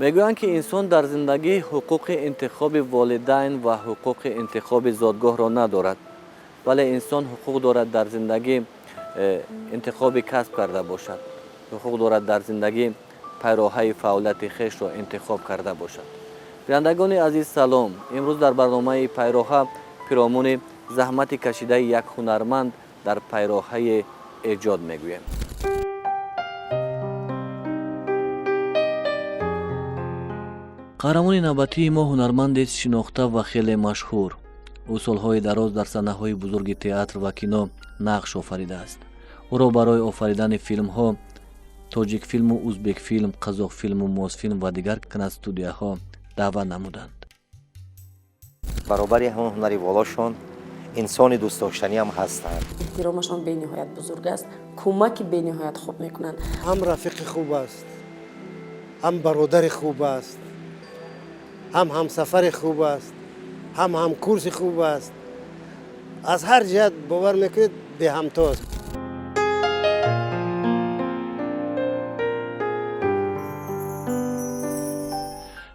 Мегӯянд, ки инсон дар зиндагӣ ҳуқуқи интихоби волидайн ва ҳуқуқи интихоби зодгоҳро надорад, вале инсон ҳуқуқ дорад дар зиндагӣ интихоби касб карда бошад, ҳуқуқ дорад дар зиндагӣ пайроҳаи фаъолияти хешро интихоб карда бошад. Бинандагони азиз, салом! Имрӯз дар барномаи «Пайроҳа» пиромуни заҳмати кашидаи як ҳунарманд дар пайроҳаи эҷод мегӯем. Қаҳрамони навбатии мо ҳунармандест шинохта ва хеле машҳур. Ӯ солҳои дароз дар саҳнаҳои бузурги театр ва кино нақш офаридааст. Ӯро барои офаридани филмҳо «Тоҷикфилму» «Узбекфилм», «Қазоқфилму» «Мосфилм» ва дигар киностудияҳо даъват намуданд. Баробари ҳамон ҳунари волошон инсони дӯстдоштаниам ҳастанд. Эҳтиромашон бениҳоят бузург аст, кӯмаки бениҳоят хуб мекунанд. Ҳам рафиқи хуб аст, ҳам бародари хуб аст, ҳам ҳамсафари хуб аст, ҳам ҳамкурси хуб аст. Аз ҳар ҷиҳат, бовар мекунед, беҳамтост.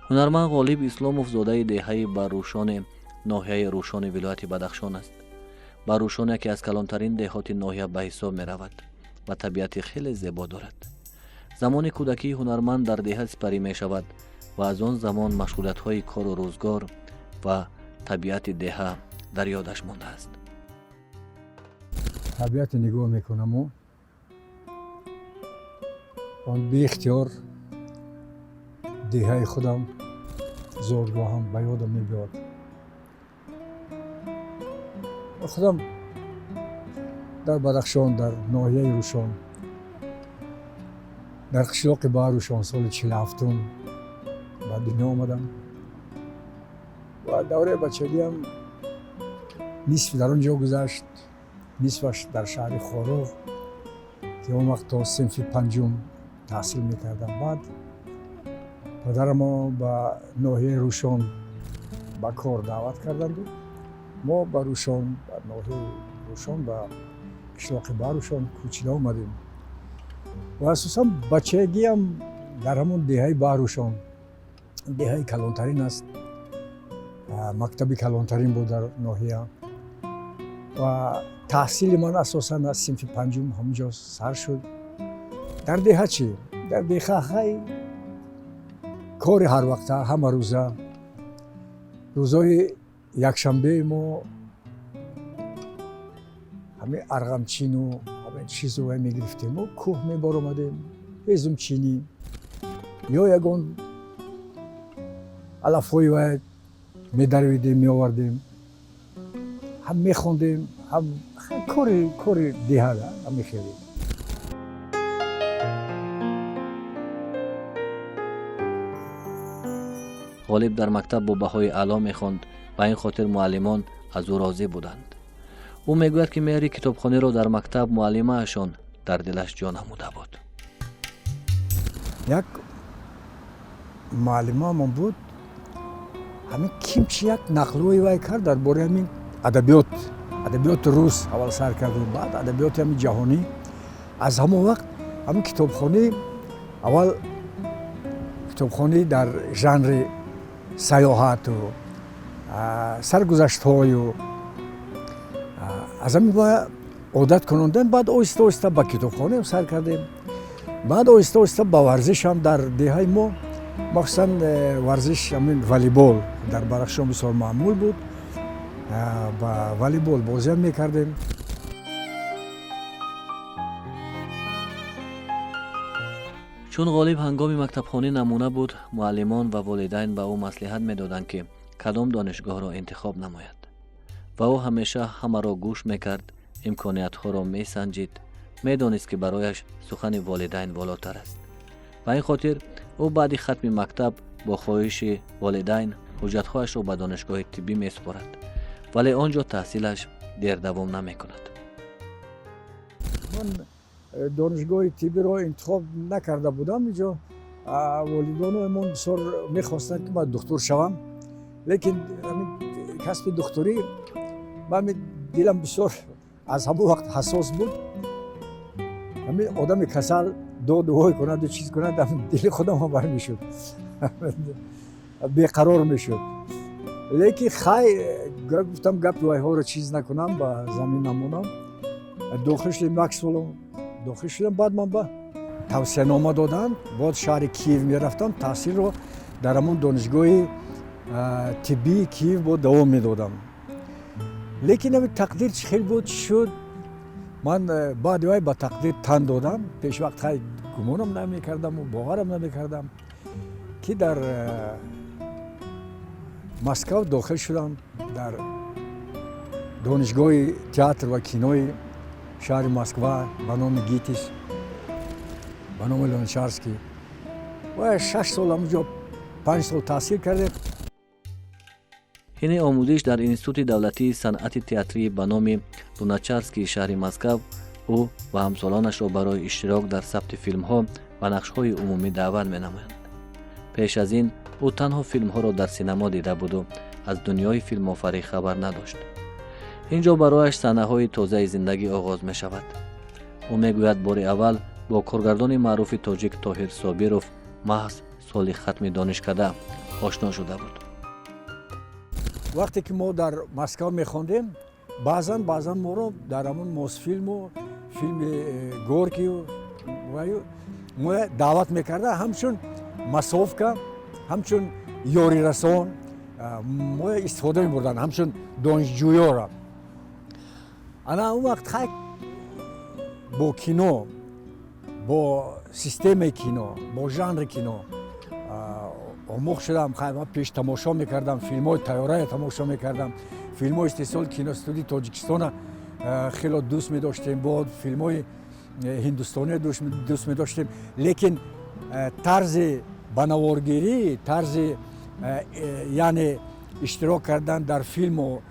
Ҳунарманд Ғолиб Исломов зодаи деҳаи Баррушони ноҳияи Рӯшони вилояти Бадахшон аст. Баррушон яке аз калонтарин деҳоти ноҳия ба ҳисоб меравад ва табиати хеле зебо дорад. Замони кӯдакии ҳунарманд дар деҳа сипарӣ мешавад ва аз он замон машғулиятҳои кору рӯзгор ва табиати деҳа дар ёдаш мондааст. Табиате нигоҳ мекунаму он беихтиёр деҳаи худам, зодгоҳам ба ёдам мебиёд. Худам дар Бадахшон, дар ноҳияи Рӯшон, дар қишлоқи Баҳрушон соли 47-ум ба дунё омадам ва давраи бачагиам нисф дар он ҷо гузашт, нисфаш дар шаҳри Хоруғ, ки он вақт то синфи панҷум таҳсил мекардам. Баъд падарамо ба ноҳияи Рӯшон ба кор даъват карданду мо ба Рӯшон, ба ноҳияи Рӯшон, ба қишлоқи Баҳрушон кӯчида омадем. Ва асосан бачагиам дар ҳамон деҳаи Баҳрушон, деҳаи калонтарин аст, мактаби калонтарин буд дар ноҳия ва таҳсили ман асосан аз синфи панҷум ҳамон ҷо сар шуд. Дар деҳа чӣ? Дар деҳа хай кори ҳарвақта, ҳама рӯза. Рӯзҳои якшанбе мо ҳамин арғамчину ҳамин чизу вай мегирифтему кӯҳ мебаромадем, ҳезумчинӣ ё ягон алафҳои вай медаровидем, меовардем, ҳам мехондем, ҳам кори деҳа ҳамин хеле. Ғолиб дар мактаб бо баҳои аъло мехонд. Ба ин хотир муаллимон аз ӯ розӣ буданд. Ӯ мегӯяд, ки меҳри китобхониро дар мактаб муаллимаашон дар дилаш ҷо намуда буд. Як муаллимаамон буд, ҳамин кимчи як нақлҳои вай кард дар бораи ҳамин адабиёт, адабиёти рус аввал сар кардем, баъд адабиёти ҳамин ҷаҳонӣ. Аз ҳамон вақт ҳамин китобхонӣ, аввал китобхонӣ дар жанри саёҳату саргузаштҳою аз ҳамин ба одат кунондем. Баъд оҳиста оҳиста ба китобхонаам сар кардем, баъд оҳиста оҳиста ба варзишам. Дар деҳаи мо махсусан варзиш ҳамин волейбол дар Бадахшон бисёр маъмул буд, ба волейбол бозиам мекардем. Чун Ғолиб ҳангоми мактабхонӣ намуна буд, муаллимон ва волидайн ба ӯ маслиҳат медоданд, ки кадом донишгоҳро интихоб намояд. Ва ӯ ҳамеша ҳамаро гӯш мекард, имкониятҳоро месанҷид, медонист, ки барояш сухани волидайн волотар аст. Ба ин хотир ӯ баъди хатми мактаб бо хоҳиши волидайн ҳуҷҷатҳояшро ба донишгоҳи тиббӣ месупорад, вале он ҷо таҳсилаш дер давом намекунад. Ман донишгоҳи тиббиро интихоб накарда будам. Инҷо волидонамон бисёр мехостанд, ки ман духтур шавам, лекин ҳамин касби духтурӣ ман дилам бисёр аз ҳамон вақт ҳассос буд. Ҳамин одами касал доду вой кунаду чиз кунад, дили худам бармешуд. Беқарор мешуд. Лекин хай, гуфтам, гапи вайҳоро чиз накунам, ба замин намонам. Дохил шудем, як сол дохил шудам. Баъд ман ба тавсиянома доданд, боз шаҳри Киев мерафтам, таҳсилро дар ҳамон донишгоҳи тиббии Киев бо давом медодам. Лекин ами тақдир чӣ хел буд, чӣ шуд, ман баъди вай ба тақдир тан додам. Пешвақт хай гумонам намекардаму боварам намекардам, ки дар Москав дохил шудам, дар донишгоҳи театр ва кинои шаҳри Москва ба номи ГИТИС, ба номи Луначарский, ва 6 сол ҳамунҷо, 5 сол таҳсил кардем. Ҳини омӯзиш дар Институти давлатии санъати театрӣ ба номи Луначарскии шаҳри Москав ӯ ва ҳамсолонашро барои иштирок дар сабти филмҳо ва нақшҳои умумӣ даъват менамоянд. Пеш аз ин ӯ танҳо филмҳоро дар синамо дида буду аз дунёи филмофарӣ хабар надошт. Ин ҷо барояш саҳнаҳои тозаи зиндагӣ оғоз мешавад. Ӯ мегӯяд, бори аввал бо коргардони маъруфи тоҷик Тоҳир Собиров маҳз соли хатми донишкада ошно шуда буд. Вақте ки мо дар Москав мехондем, баъзан баъзан моро дар ҳамон Мосфилму филми Горкию мо даъват мекарда, ҳамчун массовка, ҳамчун ёрирасон мо истифода мебурданд, ҳамчун донишҷӯёра. Ана он вақт хай бо кино, бо системаи кино, бо жанри кино омӯхт шудам. Хай ман пеш тамошо мекардам, филмҳои тайёрая тамошо мекардам, филмҳои истеҳсоли киностудии Тоҷикистона хело дӯст медоштем, бо филмҳои ҳиндустония дӯст медоштем. Лекин тарзи ба наворгирӣ, тарзи, яъне иштирок кардан дар филму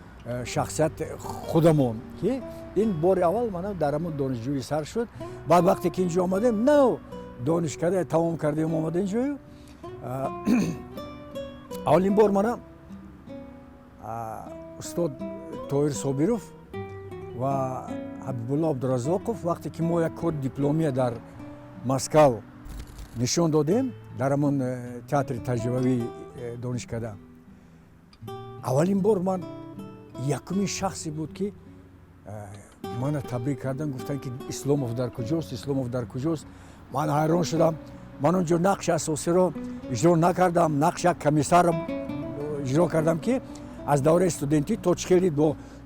шахсият худамон, ки ин бори аввал мана дар ҳамон донишҷӯӣ сар шуд. Баъд вақте ки инҷо омадем, нав донишкада тамом кардем, омадем инҷою аввалин бор мана устод Тоҳир Собиров ва Ҳабибулло Абдуразоқов, вақте ки мо як кори дипломия дар Москав нишон додем, дар ҳамон театри таҷрибавии донишкада, аввалин бор ман якумин шахсе буд, ки мана табрик кардан, гуфтанд, ки Исломов дар куҷост, Исломов дар куҷост? Ман ҳайрон шудам. Ман он ҷо нақши асосиро иҷро накардам, нақши як комиссарро иҷро кардам, ки аз давраи студентӣ то чӣ хеле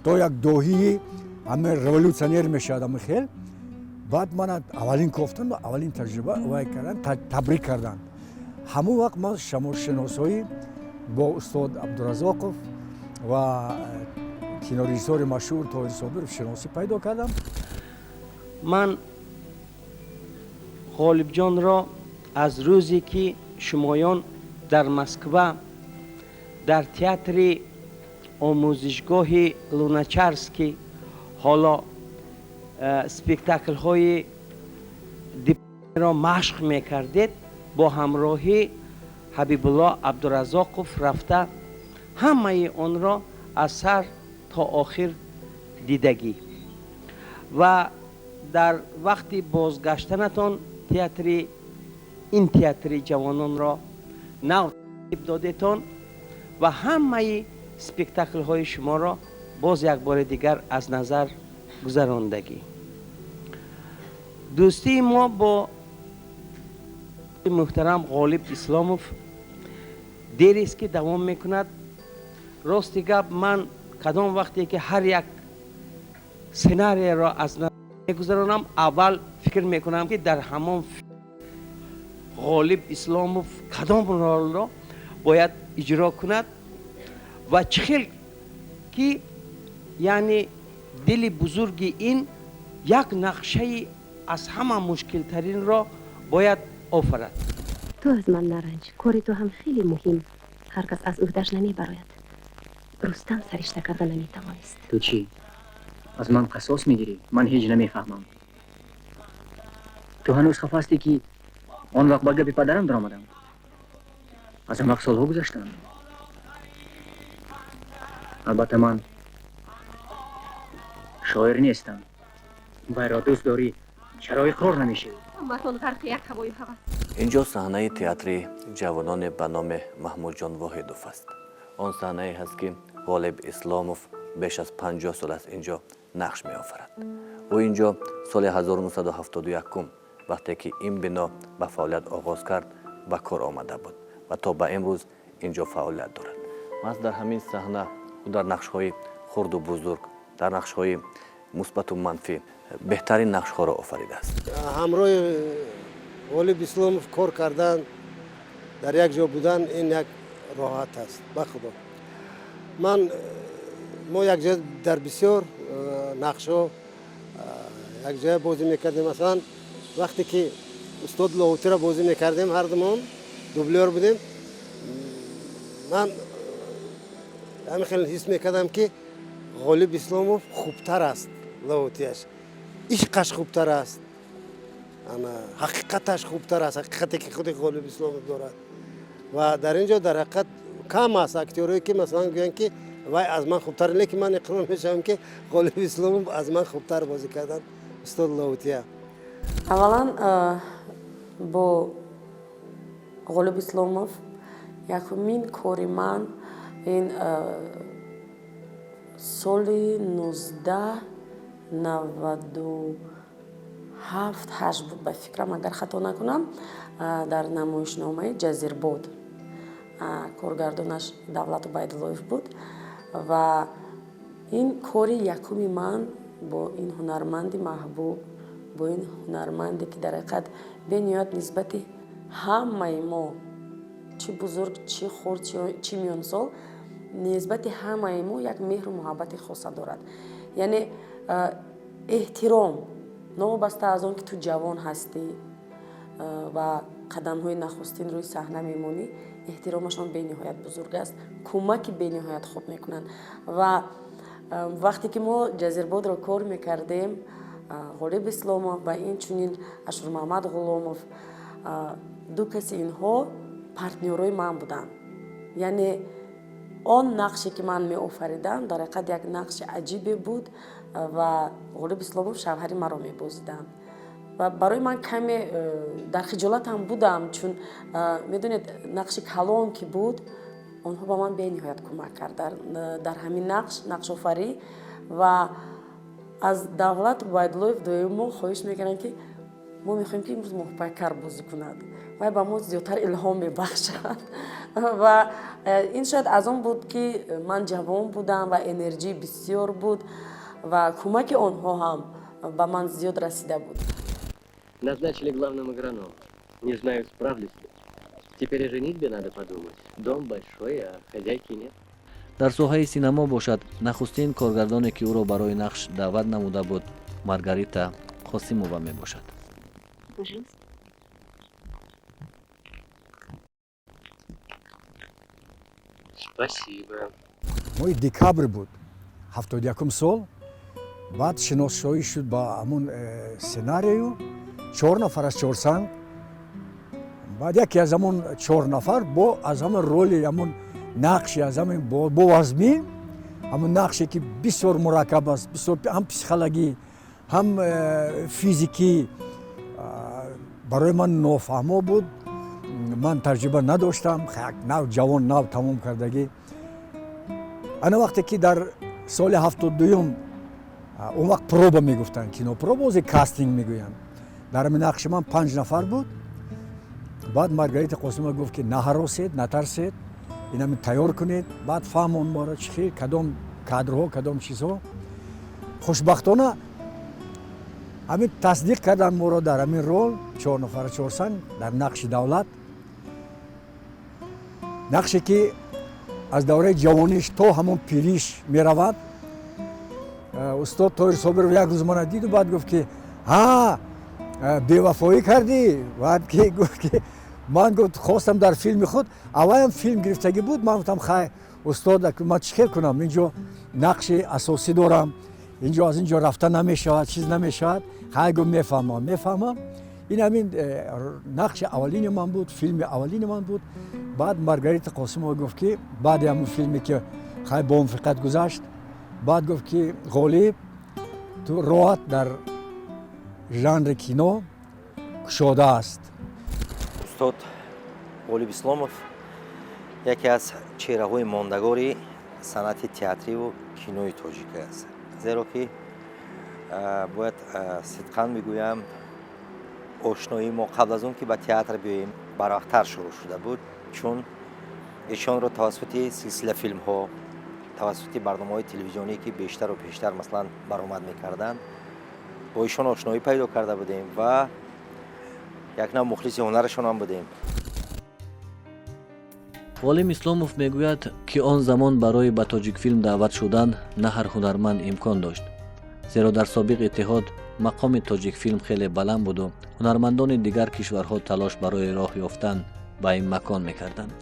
то як доҳии ҳама революционер мешавад, ҳама хел. Баъд мана аввалин кофтан ва аввалин таҷриба вай кардан, табрик карданд. Ҳамон вақт ман шиносоӣ бо устод Абдуразоқов ва кинорежиссори машҳур Тоҳир Собиров шиносӣ пайдо кардам. Ман Ғолибҷонро аз рӯзе, ки шумоён дар Москва дар театри омӯзишгоҳи Луначарский ҳоло спектаклҳои ро машқ мекардед, бо ҳамроҳӣ Ҳабибулло Абдуразоқов рафта, ҳамаи онро аз сар то охир дидагӣ ва дар вақти бозгаштанатон театри ин театри ҷавононро нав додетон ва ҳамаи спектаклҳои шуморо боз як бори дигар аз назар гузарондагӣ. Дӯстии мо бо муҳтарам Ғолиб Исломов дерест, ки давом мекунад. Рости гап, ман кадом вақте ки ҳар як сценарияро аз назар мегузаронам, аввал фикр мекунам, ки дар ҳамон Ғолиб Исломов кадом ролро бояд иҷро кунад ва чӣ хел ки, яъне дили бузурги ин як нақшаи аз ҳама мушкилтаринро бояд офарад. Ту аз ман наранҷ, кори ту ҳам хеле муҳим, ҳар кас аз ӯҳдаш намебарояд. Рустам саришта карда наметавонист. Ту чӣ, аз ман қасос мегирӣ? Ман ҳеҷ намефаҳмам. Ту ҳанӯз хафа ҳастӣ, ки он вақт ба гапи падарам даромадам? Аз он вақт солҳо гузаштанд. Албатта, ман шоир нестам. Вайро дӯст дорӣ, чаро иқрор намешавӣ? Ҳаматон ғарқи як ҳавою ҳавас. Инҷо саҳнаи театри ҷавононе ба номи Маҳмудҷон Воҳидов аст. Он саҳнае ҳаст, ки Ғолиб Исломов беш аз 50 сол аст инҷо нақш меофарад. Ӯ инҷо соли 1971, вақте ки ин бино ба фаъолият оғоз кард, ба кор омада буд ва то ба имрӯз инҷо фаъолият дорад. Маҳз дар ҳамин саҳна ӯ дар нақшҳои хурду бузург, дар нақшҳои мусбату манфӣ беҳтарин нақшҳоро офаридааст. Ҳамроҳи Ғолиб Исломов кор кардан, дар як ҷо будан, ин як роҳат аст, ба худо. Ман мо якҷоя дар бисёр нақшҳо якҷоя бозӣ мекардем. Масалан, вақте ки устод Лоҳутиро бозӣ мекардем, ҳардумон дублёр будем, ман ҳамин хел ҳис мекардам, ки Ғолиб Исломов хубтар аст, Лоҳутияш, ишқаш хубтар аст, ана ҳақиқаташ хубтар аст, ҳақиқате ки худи Ғолиб Исломов дорад. Ва дар ин ҷо дар ҳақиқат кам аст актёрое, ки масалан гӯянд, ки вай аз ман хубтар, лекин ман иқрор мешавам, ки Ғолиб Исломов аз ман хубтар бозӣ кардан устод Лоҳутия. Аввалан, бо Ғолиб Исломов якумин кори ман ин соли 1997 ҳашт буд, ба фикрам, агар хато накунам, дар намоишномаи «Ҷазирбод». Коргардонаш Давлат Убайдуллоев буд ва ин кори якуми ман бо ин ҳунарманди маҳбуб, бо ин ҳунарманде, ки дар ҳақиқат бениҳоят нисбати ҳамаи мо, чӣ бузург, чӣ хурд, чӣ миёнсол, нисбати ҳамаи мо як меҳру муҳаббати хоса дорад. Яъне эҳтиром, новобаста аз он ки ту ҷавон ҳастӣ ва қадамҳои нахустин рӯи саҳна мемонӣ, эҳтиромашон бениҳоят бузург аст, кӯмаки бениҳоят хуб мекунанд. Ва вақте ки мо «Ҷазирбодро» кор мекардем, Ғолиб Исломов ва инчунин Ашурмаҳмад Ғуломов, ду каси инҳо партнёрои ман буданд. Яъне он нақше, ки ман меофаридам, дар ҳақиқат як нақши аҷибе буд ва Ғолиб Исломов шавҳари маро мебозиданд ва барои ман каме дар хиҷолатам будам, чун медонед, нақши калон ки буд, онҳо ба ман бениҳоят кӯмак кард дар ҳамин нақш, нақшофарӣ. Ва аз Давлат Убайдуллоев доимо хоҳиш мекардам, ки мо мехоҳем, ки имрӯз Моҳпайкар бозӣ кунад, вай ба мо зиёдтар илҳом мебахшад. Ва ин шояд аз он буд, ки ман ҷавон будам ва энерҷии бисёр буд ва кӯмаки онҳо ҳам ба ман зиёд расида буд. Назначили главным агрономом. Не знаю, справлюсь ли. Теперь о женитьбе надо подумать. Дом большой, а хозяйки нет. Дар соҳаи синамо бошад, нахустин коргардоне, ки ӯро барои нақш даъват намуда буд, Маргарита Қосимова мебошад. Пожалуйста. Спасибо. Моҳи декабр буд, 71-ум сол. Баъд шиносшоӣ шуд ба ҳамун сценарию, чор нафар аз Чорсанг. Баъд яке аз ҳамон чор нафар бо аз ҳамон роли, ҳамон нақши аз ҳамин бо вазмин, ҳамон нақше, ки бисёр мураккаб аст, бисёр ҳам психологӣ, ҳам физикӣ, барои ман нофаҳмо буд. Ман таҷриба надоштам, нав ҷавон, нав тамом кардагӣ. Ана вақте ки дар соли 72-юм, он вақт проба мегуфтанд, кинопроба, озе кастинг мегӯянд, дар ҳамин нақши ман панҷ нафар буд. Баъд Маргарита Қосимова гуфт, ки наҳаросед, натарсед, инами тайёр кунед, баъд фаҳмон мора чӣ хел, кадом кадрҳо, кадом чизҳо. Хушбахтона ҳамин тасдиқ кардан моро дар ҳамин рол, чор нафара Чорсанг, дар нақши Давлат, нақше ки аз давраи ҷавониш то ҳамон пириш меравад. Устод Тоҳир Собиров як рӯз мана диду баъд гуфт, ки ҳа, бевафоӣ кардӣ. Баъд ки гуфт, ки ман гуфт, хостам дар филми худ, аввалам филм гирифтагӣ буд. Ман гуфтам: «Хай, устод, ман чӣ хел кунам? Инҷо нақши асосӣ дорам, инҷо аз ин ҷо рафта намешавад, чиз намешавад». Хай, гуфт, мефаҳмам, мефаҳмам. Ин ҳамин нақши аввалини ман буд, филми аввалини ман буд. Баъд Маргарита Қосимова гуфт, ки баъди ҳамун филме, ки хай бо муваффақият гузашт, баъд гуфт, ки Ғолиб, ту роҳат дар жанри кино кушода аст. Устод Ғолиб Исломов яке аз чеҳраҳои мондагори санъати театриву кинои тоҷик аст, зеро ки бояд сидқан бигӯям, ошноии мо қабл аз он ки ба театр биёем барвақттар шурӯъ шуда буд, чун эшонро тавассути силсила филмҳо, тавассути барномаҳои телевизионие, ки бештару пештар, масалан, баромад мекарданд, бо ишон ошноӣ пайдо карда будем ва як нав мухлиси ҳунарашонам будем. Ғолиб Исломов мегӯяд, ки он замон барои ба Тоҷикфилм даъват шудан на ҳар ҳунарманд имкон дошт, зеро дар собиқ иттиҳод мақоми Тоҷикфилм хеле баланд буду ҳунармандони дигар кишварҳо талош барои роҳ ёфтан ба ин макон мекарданд.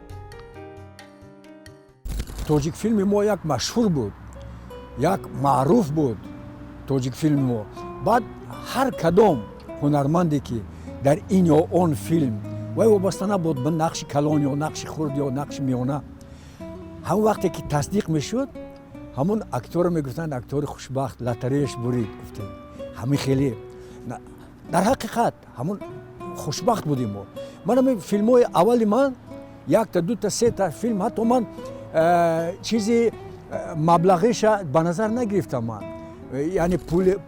Тоҷикфилми мо як машҳур буд, як маъруф буд Тоҷикфилми мо. Баъд ҳар кадом ҳунарманде, ки дар ин ё он филм, вай вобаста набуд ба нақши калон ё нақши хурд ё нақши миёна, ҳамон вақте ки тасдиқ мешуд, ҳамон актёрро мегуфтанд: «Актёри хушбахт, лотареяш бурид», гуфтем. Ҳамин хеле дар ҳақиқат ҳамон хушбахт будем мо. Ман ҳамин филмҳои аввали ман, якта, дута, сета филм, ҳатто ман чизи маблағиша ба назар нагирифтам ман, яъне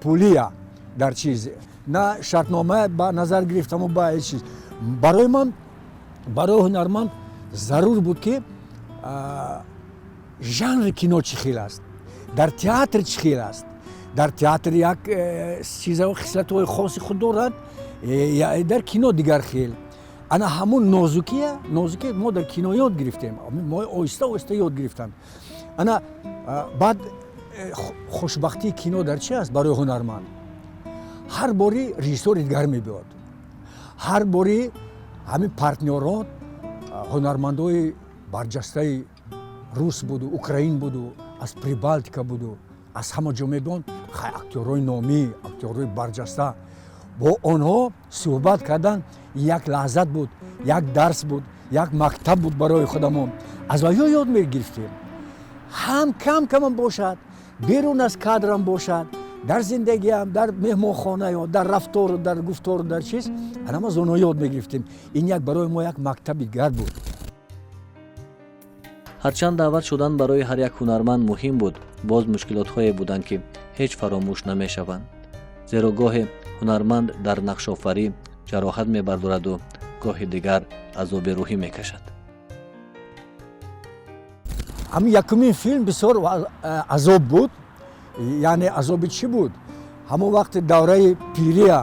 пулия дар чиз на шартнома ба назар гирифтаму ба ҳеҷ чиз. Барои ман, барои ҳунарманд зарур буд, ки жанри кино чӣ хел аст, дар театр чӣ хел аст. Дар театр як чиза, хислатҳои хоси худ дорад, дар кино дигар хел. Ана ҳамун нозукия, нозукия мо дар кино ёд гирифтем, мо оҳиста оҳиста ёд гирифтам. Ана баъд хушбахтии кино дар чи аст барои ҳунарманд? Ҳар бори режиссёри дигар мебиёд, ҳар бори ҳамин партнёрот ҳунармандои барҷастаи рус буду, украин буду, аз Прибалтика буду, аз ҳама ҷо мебиёнд. Хай, актёрҳои номӣ, актёрҳои барҷаста, бо онҳо суҳбат кардан як лаззат буд, як дарс буд, як мактаб буд барои худамон. Аз ваё ёд мегирифтем, ҳам кам камам бошад, берун аз кадрам бошад, дар зиндагиам, дар меҳмонхона ё дар рафтору дар гуфтору дар чиз, анам аз онҳо ёд мегирифтем. Ин як барои мо як мактаби дигар буд. Ҳарчанд даъват шудан барои ҳар як ҳунарманд муҳим буд, боз мушкилотҳое буданд, ки ҳеҷ фаромӯш намешаванд, зеро гоҳе ҳунарманд дар нақшофарӣ ҷароҳат мебардораду гоҳи дигар азоби рӯҳӣ мекашад. Ҳамин якумин филм бисёр азоб буд. Яъне азоби чӣ буд? Ҳамон вақти давраи пирия,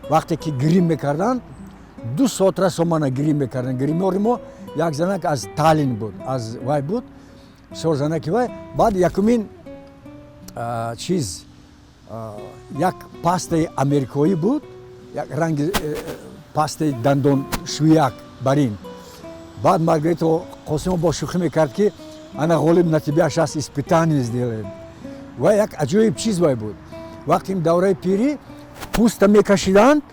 вақте ки грим мекарданд, 2 соат расо мана грим мекарданд. Гримёри мо як занак аз Таллин буд, аз вай буд, бисёр занаки вай. Баъд якумин чиз як пастаи америкоӣ буд, як ранги пастаи дандоншӯяк барин. Баъд Маргарита Қосимова бо шӯхӣ мекард, ки ана, Ғолиб, на тебя щас испытание сделаем. Ва як аҷоиб чиз вай буд. Вақте давраи пирӣ пӯста мекашиданд,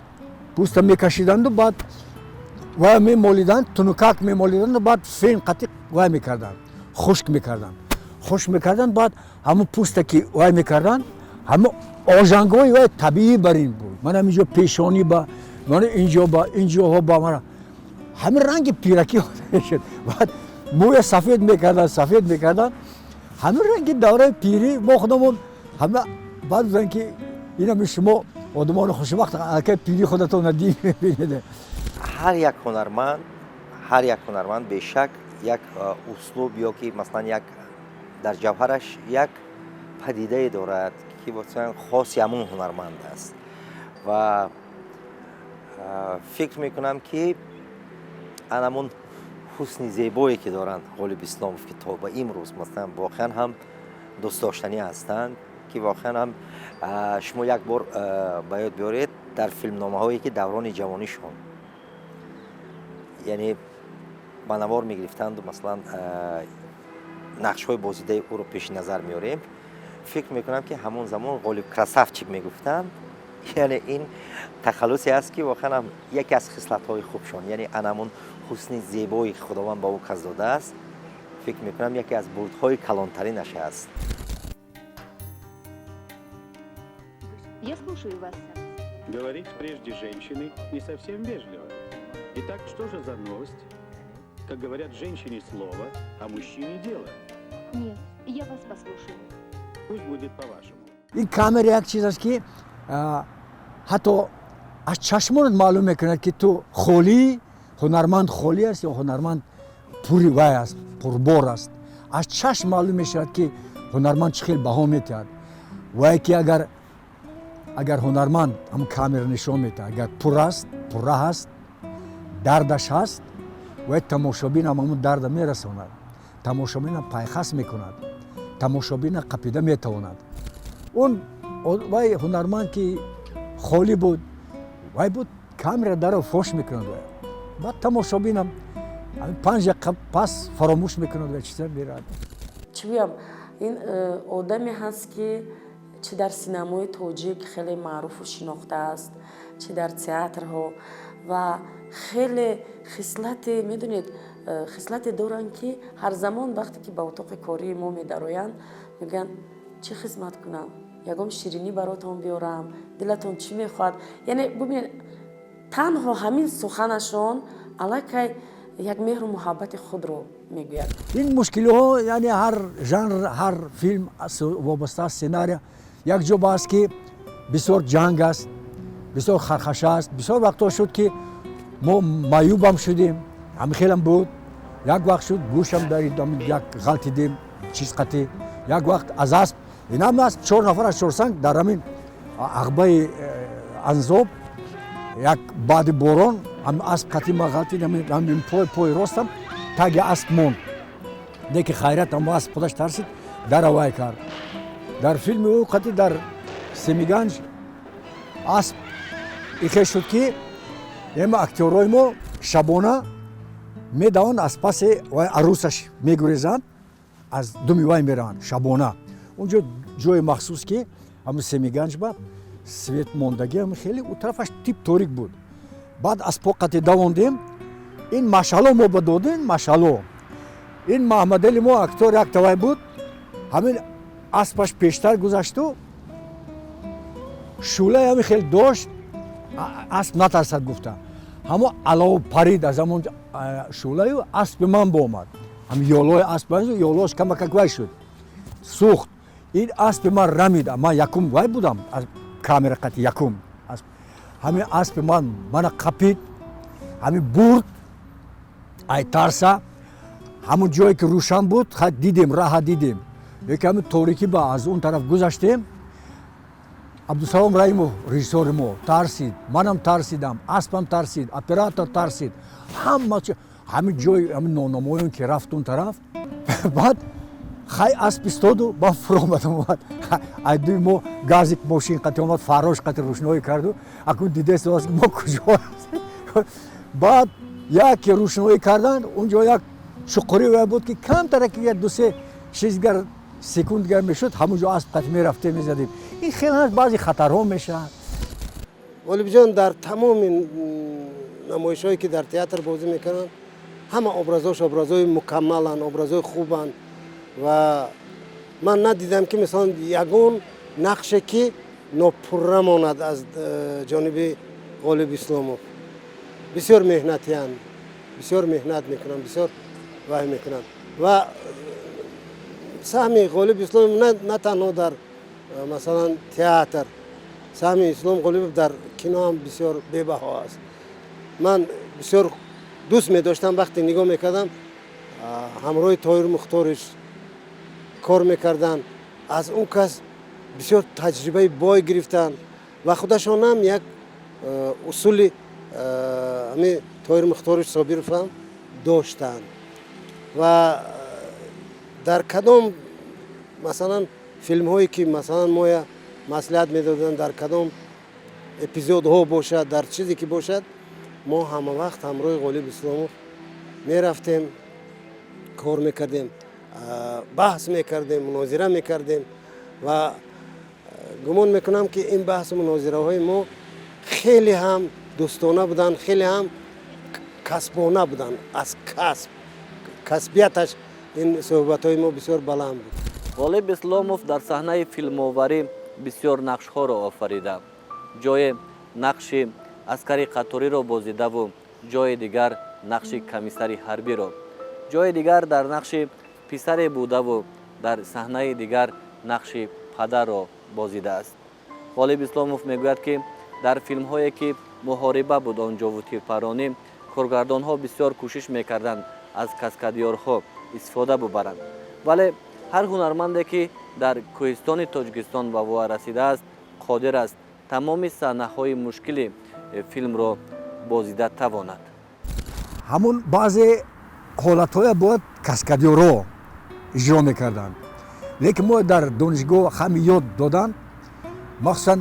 пӯста мекашиданду баъд вай мемолиданд, тунукак мемолиданду, баъд фен қатиқ вай мекарданд, хушк мекарданд, хушк мекарданд. Баъд ҳамун пӯста ки вай мекарданд, ҳамун ожангҳои вай табиӣ бар ин буд. Манам инҷо пешонӣ ба мана, инҷо ба инҷоҳо ба мана ҳамин ранги пиракӣ мешуд. Баъд мӯя сафед мекарданд, сафед мекарданд, ҳамин ранги давраи пирӣ. Мо худамон ҳама баъд гуфтанд, ки инами шумо одамони хушбахт, аллакай пирии худатонро дид мебинед. Ҳар як ҳунарманд, ҳар як ҳунарманд бешак як услуб ё ки масалан як дар ҷавҳараш як падидае дорад, ки масалан хоси ҳамун ҳунарманд аст. Ва фикр мекунам, ки анамун ҳусни зебое, ки доранд Ғолиб Исломов, ки то ба имрӯз масалан воқеан ҳам дӯстдоштанӣ ҳастанд, ки воқеан ҳам шумо як бор ба ёд биёред, дар филмномаҳое, ки даврони ҷавонишон, яъне ба навор мегирифтанду, масалан, нақшҳои бозидаи ӯро пеши назар меорем, фикр мекунам, ки ҳамон замон Ғолиб красавчик мегуфтанд. Яъне ин тахаллусе аст, ки воқеан ҳам яке аз хислатҳои хубшон, яъне анамун ҳусни зебое, ки Худованд ба ӯ кас додааст, фикр мекунам, яке аз бурдҳои калонтаринаш аст. Я слушаю вас. Говорить прежде женщины не совсем вежливо. Итак, что же за новость? Как говорят, женщине слово, а мужчине дело. Нет, я вас послушаю. Пусть будет по-вашему. Ин камера як чиз аст, ки ҳатто аз чашмонат маълум мекунад, ки ту холӣ, ҳунарманд холӣ аст ё ҳунарманд пури вай аст, пурбор аст. Аз чашм маълум мешавад, ки ҳунарманд чӣ хел баҳо метиҳад. Вае ки агар ҳунарманд ҳамн камера нишон метиҳад, агар пур аст, пурра ҳаст, дардаш ҳаст, вай тамошобинам ҳамун дарда мерасонад, тамошобинам пайхас мекунад, тамошобина қапида метавонад. Он вай ҳунарманд, ки холӣ буд, вай буд, камера даро фош мекунад, вай баъд тамошобинам 5 дақиқа пас фаромӯш мекунад ва чиза меравад. Чӣ гӯям, ин одаме ҳаст, ки чӣ дар синамои тоҷик хеле маъруфу шинохта аст, чӣ дар театрҳо, ва хеле хислате, медонед, хислате доранд, ки ҳар замон вақте ки ба утоқи кории мо медароянд, мегӯянд: «Чӣ хизмат кунам? Ягон ширинӣ баротон биёрам? Дилатон чӣ мехоҳад?» Яъне бубинед, танҳо ҳамин суханашон аллакай як меҳру муҳаббати худро мегӯяд. Ин мушкилиҳо, яъне ҳар жанр, ҳар филм вобаста аз сценария. Як ҷо бааст, ки бисёр ҷанг аст, бисёр хархаша аст. Бисёр вақтҳо шуд, ки мо маъюбам шудем. Ҳамин хелам буд, як вақт шуд, гӯшам дар як ғалтидем чиз қатӣ. Як вақт аз асп, инам асп, чор нафар аз чорсанг дар ҳамин ағбаи Анзоб, як баъди борон асп қатӣ ма ғалтид. Ҳамин пой ростам таги асп монд. Леки хайрат, ҳамо асп худаш тарсид, даравай кард. Дар филми ӯ қатӣ дар Семиганҷ асп ихе шуд, ки ема актёрҳои мо шабона медаванд, аз паси вай арӯсаш мегурезанд, аз думи вай мераванд шабона. Унҷо ҷои махсус, ки ҳамн Семиганҷ ба свет мондагӣ, ҳам хеле у тарафаш тип торик буд. Баъд аз по қати давондем, ин машало мо ба додем, машало. Ин Маҳмадали мо, актёр, як тавай буд, ҳамин аспаш пештар гузашту шӯлаи ҳамин хел дошт, асп натарсад гуфта. Ҳамо алов парид аз ҳамон шӯлаю аспи ман боомад. Ҳам ёлои асп, ёлош камакак вай шуд, сӯхт. Ин аспи ман рамид. Ман якум вай будам, камера қати якум. Ҳамин аспи ман мана қапид, ҳамин бурд. Ай тарса, ҳамон ҷое ки рӯшан буд, дидем, раҳа дидем. Яке ҳамин торикӣ ба аз он тараф гузаштем. Абдусалом Раимов, режиссёри мо, тарсид, манам тарсидам, аспам тарсид, оператор тарсид, ҳама. Ҳамин ҷои ҳамин нонамоён ки рафт он тараф, баъд хай асп истоду, ман фуромадам. Омад айдуи мо газик мошин қати омад, фарош қати рӯшноӣ карду. Акун дидест, мо куҷо. Баъд яке рӯшноӣ карданд, он ҷо як чуқурӣ вай буд, ки камтара ки як дусе чизгар секунд дигар мешуд, ҳамон ҷо асп қати мерафтем, мезадем. Ин хеле ҳаст, баъзе хатарҳо мешавад. Ғолибҷон дар тамоми намоишҳое, ки дар театр бозӣ мекунанд, ҳама образош образҳои мукаммаланд, образҳои хубанд. Ва ман надидам, ки мисалан ягон нақше, ки нопурра монад аз ҷониби Ғолиб Исломов. Бисёр меҳнатиянд, бисёр меҳнат мекунанд, бисёр вай мекунанд. Ва саҳми Ғолиб Исломов на танҳо дар масалан театр, саҳми Ислом Ғолибов дар кино ҳам бисёр бебаҳо аст. Ман бисёр дӯст медоштам, вақте нигоҳ мекардам, ҳамроҳи Тоҳир Мухториш кор мекарданд. Аз он кас бисёр таҷрибаи бой гирифтанд ва худашонам як усули ҳами Тоҳир Мухториш Собиров ҳам доштанд. Ва дар кадом масалан филмҳое, ки масалан моя маслиҳат медоданд, дар кадом эпизодҳо бошад, дар чизе ки бошад, мо ҳама вақт ҳамроҳи Ғолиб Исломов мерафтем, кор мекардем, баҳс мекардем, мунозира мекардем. Ва гумон мекунам, ки ин баҳсу мунозираҳои мо хеле ҳам дӯстона буданд, хеле ҳам касбона буданд. Аз касб, касбияташ ин суҳбатҳои мо бисёр баланд буд. Ғолиб Исломов дар саҳнаи филмоварӣ бисёр нақшҳоро офарида, ҷое нақши аскари қаториро бозидаву Ҷои дигар нақши комиссари ҳарбиро, ҷои дигар дар нақши писаре будаву дар саҳнаи дигар нақши падарро бозидааст. Ғолиб Исломов мегӯяд, ки дар филмҳое, ки муҳориба буд он ҷову тирпаронӣ, коргардонҳо бисёр кӯшиш мекарданд, аз каскадёрҳо истифода бубаранд, вале ҳар ҳунарманде, ки дар кӯҳистони Тоҷикистон ба воя расидааст, қодир аст тамоми саҳнаҳои мушкили филмро бозида тавонад. Ҳамун баъзе ҳолатҳоя бояд каскадёрҳо иҷро мекарданд, лекин мо дар донишгоҳ ҳами ёд доданд. Махсусан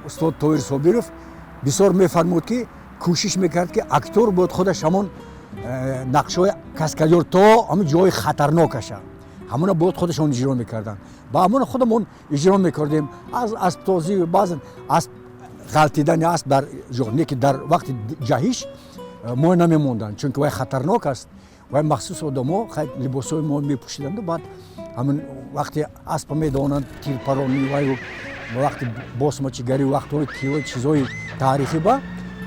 устод Тоҳир Собиров бисёр мефармуд, ки кӯшиш мекард, ки актёр бояд худаш ҳамон нақшҳои каскадёр то ҳамон ҷои хатарнокаша, ҳамона бояд худашон иҷро мекарданд. Ба ҳамона худамон иҷро мекардем, аз асбтозӣ, баъзан асб ғалтидани асб дар ҷо не, ки дар вақти ҷаҳиш мо намемонданд, чунки вай хатарнок аст. Вай махсус одамо либосҳои мо мепӯшиданду баъд ҳамин вақте аспа медонанд, тирпаронӣ ваю вақти босмачигарӣ, вақтҳои кио чизҳои таърихӣ, ба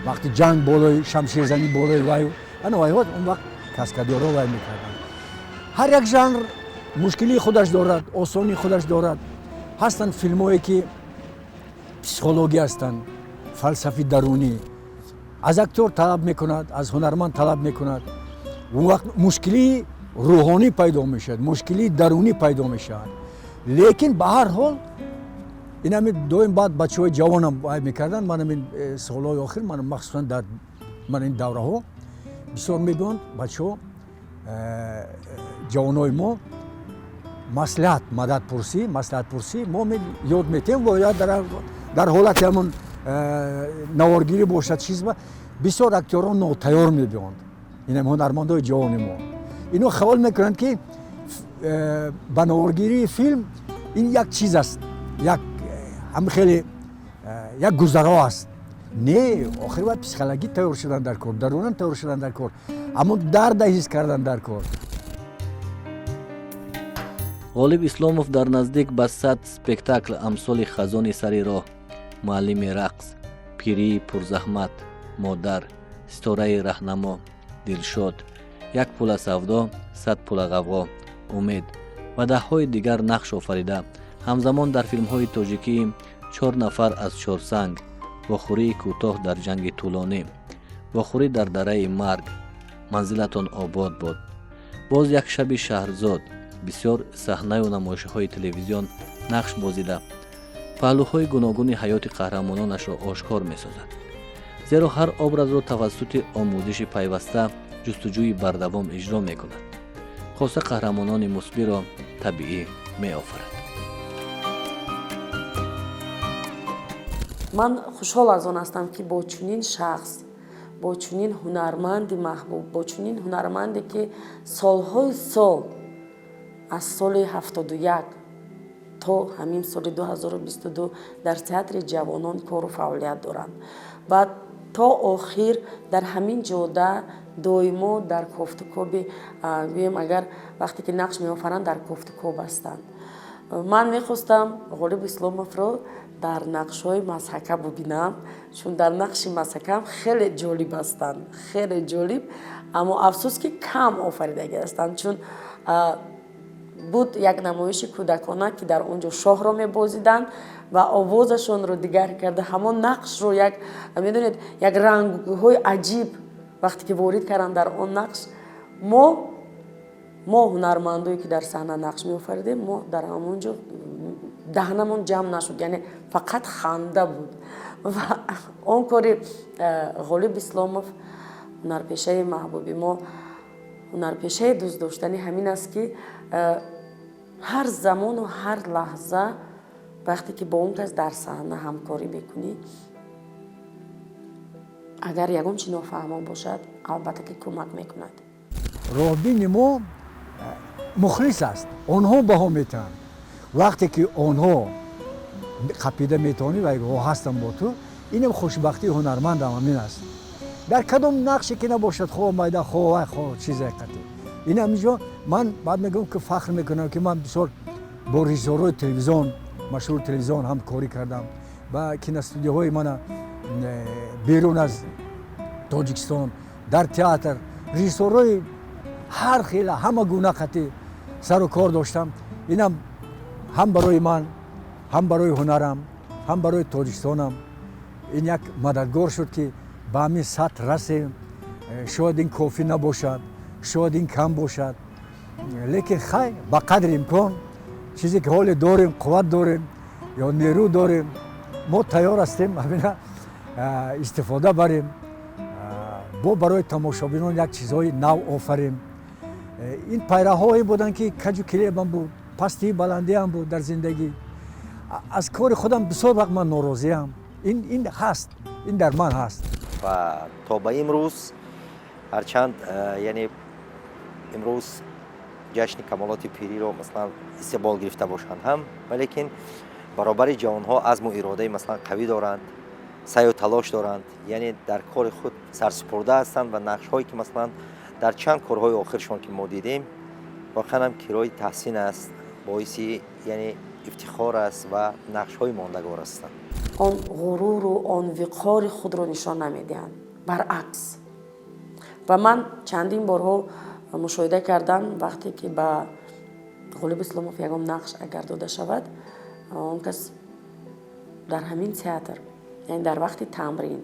вақти ҷанг болои шамшерзанӣ болои ваю ана вайҳо, он вақт каскадёрҳо вай мекарданд. Ҳар як жанр мушкилии худаш дорад, осонии худаш дорад. Ҳастанд филмҳое, ки психологӣ ҳастанд, фалсафи дарунӣ аз актёр талаб мекунад, аз ҳунарманд талаб мекунад. Он вақт мушкилии рӯҳонӣ пайдо мешавад, мушкилии дарунӣ пайдо мешавад. Лекин ба ҳар ҳол ин ҳамин доим баъд бачаҳои ҷавонам вай мекарданд. Ман ҳамин солҳои охир, ман махсусан дар ман ин давраҳо бисёр мебиёнд бачаҳо, ҷавонои мо, маслиҳат, мададпурсӣ, маслиҳатпурсӣ. Мо ёд метиҳем ва дар ҳолати ҳамон наворгирӣ бошад, чиз, бисёр актёрон нотайёр мебиёнд. Инам ҳунармандои ҷавони мо, ино хаёл мекунанд, ки ба наворгирии филм ин як чиз аст, як ҳам хеле як гузаро аст. Не, охир бояд психологӣ тайёр шудан дар кор, дарунан тайёр шудан дар кор, ҳамон дарда ҳис кардан дар кор. Ғолиб Исломов дар наздик ба 100 спектакл, амсоли «Хазони сари роҳ», «Муаллими рақс», «Пирии пурзаҳмат», «Модар», «Ситораи раҳнамо», «Дилшод», «Як пула савдо, 100 пула ғавғо», «Умед» ва даҳҳои дигар нақш офарида, ҳамзамон дар филмҳои тоҷикии «Чор нафар аз Чорсанг», «Вохӯрии кӯтоҳ дар ҷанги тӯлонӣ», «Вохӯрӣ дар дараи марг», «Манзилатон обод буд», «Боз як шаби Шаҳрзод», бисёр саҳнаю намоишҳои телевизион нақш бозида, паҳлӯҳои гуногуни ҳаёти қаҳрамононашро ошкор месозад, зеро ҳар образро тавассути омӯзиши пайваста, ҷустуҷӯи бардавом иҷро мекунад, хоса қаҳрамонони мусбиро табиӣ меофарад. Ман хушҳол аз он ҳастам, ки бо чунин шахс, бо чунин ҳунарманди маҳбуб, бо чунин ҳунарманде, ки солҳои сол, аз соли 71 то ҳамин соли 2022 дар Театри ҷавонон кору фаъолият доранд ва то охир дар ҳамин ҷода доимо дар кофтукоби, гӯем агар, вақте ки нақш меофаранд, дар кофтукоб ҳастанд. Ман мехостам Ғолиб Исломовро дар нақшҳои мазҳака бубинам, чун дар нақши мазҳакаам хеле ҷолиб ҳастанд, хеле ҷолиб. Аммо афсӯс, ки кам офаридагӣ ҳастанд, чун буд як намоиши кӯдакона, ки дар он ҷо шоҳро мебозиданд ва овозашонро дигар карда, ҳамон нақшро як, медонед, як рангҳои аҷиб вақте ки ворид карданд дар он нақш, мо ҳунармандое, ки дар саҳна нақш меофаридем, мо дар ҳамон ҷо даҳнамон ҷамъ нашуд, яъне фақат ханда буд. Ва он кори Ғолиб Исломов, ҳунарпешаи маҳбуби мо, ҳунарпешаи дӯстдоштанӣ, ҳамин аст, ки ҳар замону ҳар лаҳза вақте ки бо он кас дар саҳна ҳамкорӣ мекунӣ, агар ягон чи нофаҳмо бошад, албатта ки кӯмак мекунад. Роҳбини мо мухлис аст, онҳо баҳо метиҳанд. Вақте ки онҳо қапида метавонӣ ва ҳастам бо ту, инам хушбахтии ҳунармандам ҳамин аст. Дар кадом нақше ки набошад, хоҳ майда, хоҳ вай, хоҳ чизе қатӣ, ин ҳаминҷо ман баъд мегӯям, ки фахр мекунам, ки ман бисёр бо режиссёрҳои телевизион, машҳури телевизион ҳамкорӣ кардам ва киностудияҳои мана берун аз Тоҷикистон. Дар театр режиссёрҳои ҳар хела, ҳама гуна қати сару кор доштам. Инам ҳам барои ман, ҳам барои ҳунарам, ҳам барои Тоҷикистонам ин як мададгор шуд, ки ба ҳамин сатҳ расем. Шояд ин кофӣ набошад, шояд ин кам бошад, лекин хай, ба қадри имкон чизе ки ҳоле дорем, қувват дорем ё нерӯ дорем, мо тайёр ҳастем ҳамина истифода барем, бо барои тамошобинон як чизҳои нав офарем. Ин пайраҳое буданд, ки каҷу килебам буд, пастии баландиам буд дар зиндагӣ. Аз кори худам бисёр вақт ман норозиам. Ин ҳаст, ин дар ман ҳаст. Ва то ба имрӯз, ҳарчанд, яъне, имрӯз ҷашни камолоти пириро, масалан, истиқбол гирифта бошанд ҳам, валекин баробари ҷавонҳо азму иродаи, масалан, қавӣ доранд, саъю талош доранд, яъне дар кори худ сарсупурда ҳастанд ва нақшҳое ки, масалан, дар чанд корҳои охиршон ки мо дидем, воқеан ҳам кирои таҳсин аст, боиси, яъне, ифтихор аст ва нақшҳои мондагор ҳастанд. Он ғуруру он виқори худро нишон намедиҳанд, баръакс. Ва ман чандин борҳо мушоҳида кардам, вақте ки ба Ғолиб Исломов ягон нақш агар дода шавад, он кас дар ҳамин театр, яъне дар вақти тамрин,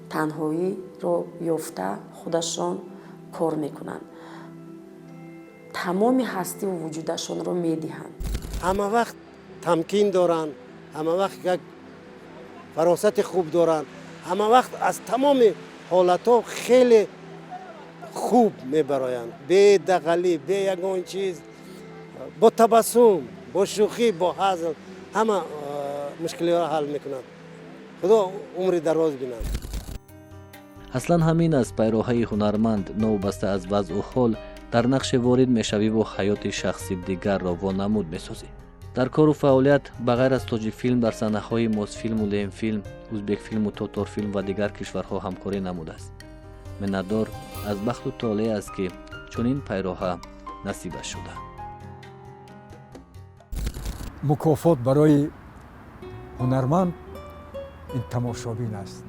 танҳоиро ёфта, худашон кор мекунанд, тамоми ҳастиву вуҷудашонро медиҳанд. Ҳама вақт тамкин доранд, ҳама вақт як фаросати хуб доранд, ҳама вақт аз тамоми ҳолатҳо хеле хуб мебароянд, бедағалӣ, бе ягон чиз, бо табассум, бо шӯхӣ, бо ҳазл ҳама мушкилиҳоро ҳал мекунанд. Худо умри дароз бинад. Аслан ҳамин аст пайроҳаи ҳунарманд: новобаста аз вазъу ҳол, дар нақше ворид мешавиву ҳаёти шахси дигарро вонамуд месозӣ. Дар кору фаъолият, ба ғайр аз Тоҷикфилм, дар саҳнаҳои Мосфилму Ленфилм, Узбекфилму Тоторфилм ва дигар кишварҳо ҳамкорӣ намудааст. Миннатдор аз бахту толеъ аст, ки чунин пайроҳа насибаш шуда. Мукофот барои ҳунарманд ин тамошобин аст.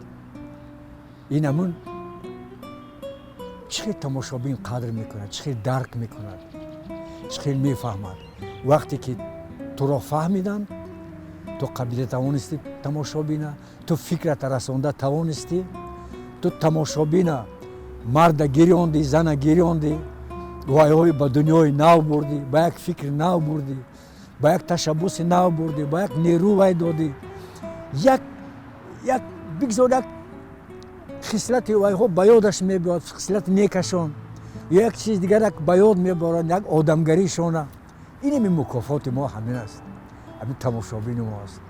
Ин ҳамун чӣ хел тамошобин қадр мекунад, чӣ хел дарк мекунад, чӣ хел мефаҳмад. Вақте ки туро фаҳмиданд, ту қабила тавонистӣ тамошобина, ту фикрата расонда тавонистӣ, ту тамошобина, марда гирёндӣ, зана гирёндӣ, вайҳои ба дунёи нав бурдӣ, ба як фикри нав бурдӣ, ба як ташаббуси нав бурдӣ, ба як нерӯ вай додӣ, як бигзор як хислати вайҳо ба ёдаш мебиёд, хислати некашон ё як чиз дигарак ба ёд меборанд, як одамгаришона. Инами мукофоти мо ҳамин аст, ҳамин тамошобини мо аст.